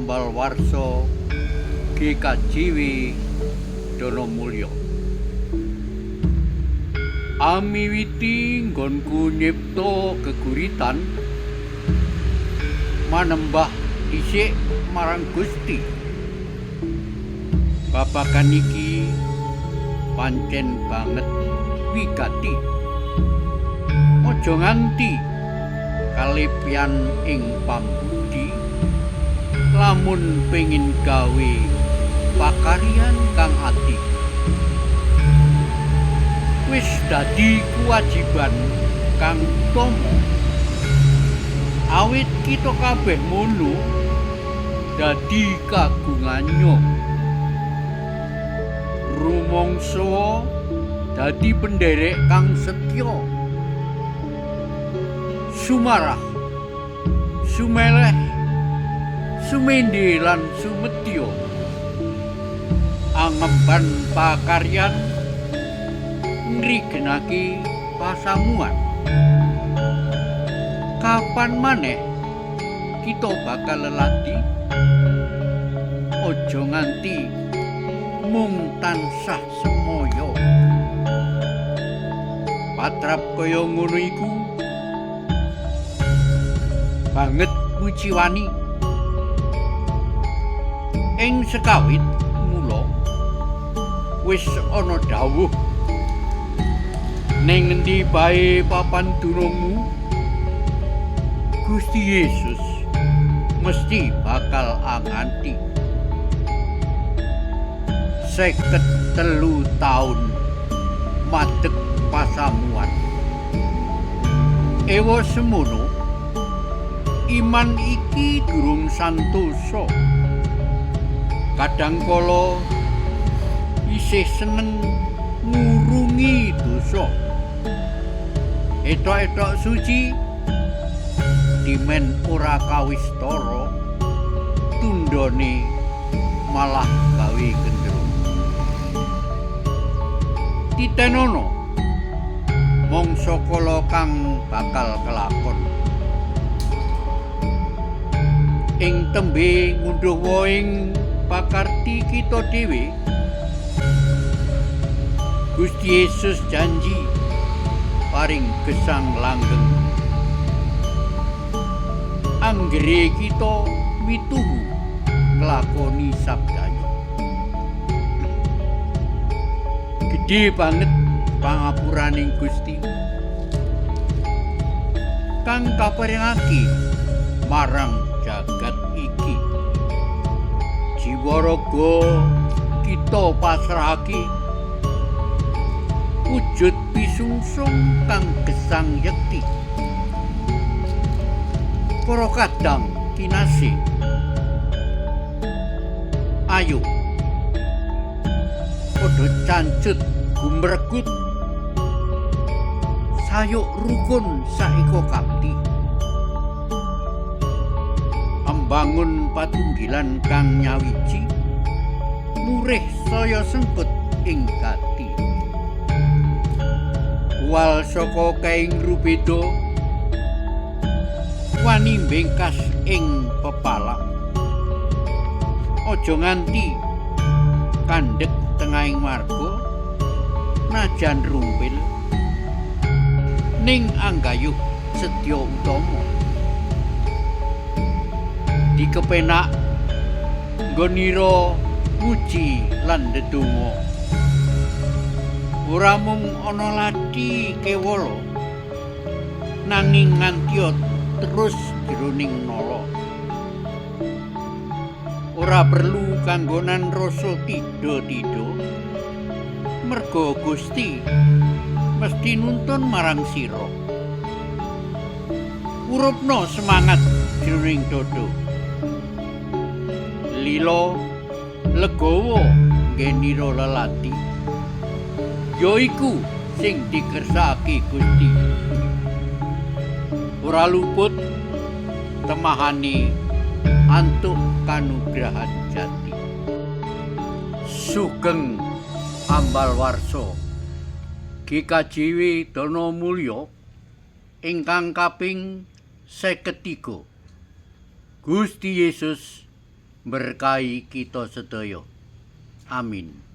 Ambal Warsa GKJW Donomulya. Amiwiti nggonku nyipta geguritan manembah dhisik marang Gusti. Babagan iki pancen banget wigati. Aja nganti kalepian ing pambudi lamun pengin gawe pakaryan kang ati. Wis dadi kewajiban kang utama awit kita kabeh mono dadi kagungannya. Rumangsa dadi penderek kang setya, sumarah, sumeleh, sumende lan sumedya, angemban pakaryan ngrigenake pasamuan. Kapan maneh kita bakal lelati? Aja nganti mung tansah semoyo. Patrap kaya ngono iku banget muciwani. Ing sekawit mula wis ana dawuh, ning ngendi bae papan dunungmu, Gusti Yesus mesti bakal anganti. 53 taun madeg pasamuan. Ewa semono iman iki durung santosa. Kadang kala isih seneng ngurungi dosa. Etok-etok suci dimen ora kawistara, tundhone malah gawe gendro. Titenono mangsa kala kang bakal kelakon. Ing tembe ngunduh wohing pakarti kita dhewe, Gusti Yesus janji paring gesang langgeng. Anggere kita mituhu nglakoni sabdanya. Gedhe banget pangapuraning Gusti kang kaparingake marang jagat iki. Jiwa raga kita pasrahake wujud pisungsung kang gesang yekti. Para kadang kinasih, ayo padha cancut gumregut, sayuk rukun saeka kapti, ambangun patunggilan kang nyawiji, murih saya sengkut ing gati. Wal saka kaing rubeda wani mbengkas ing pepalak. Aja nganti kandhek tengahing marga najan rumpil ning anggayuh setya utama. Dikepenak nggonira muji lan ndedonga. Ora mung ana lathi kewala, nanging nganti terus jroning nala. Ora perlu kanggonan rasa tidha-tidha, merga Gusti mesti nuntun marang sira. Urupna semangat jroning dada. Lila legawa nggenira lelati, yaiku sing dikersakake Gusti. Ora luput temahane antuk kanugrahan jati. Sugeng Ambal Warsa GKJW Donomulya ingkang kaping 53. Gusti Yesus Berkahi kita sedaya. Amin.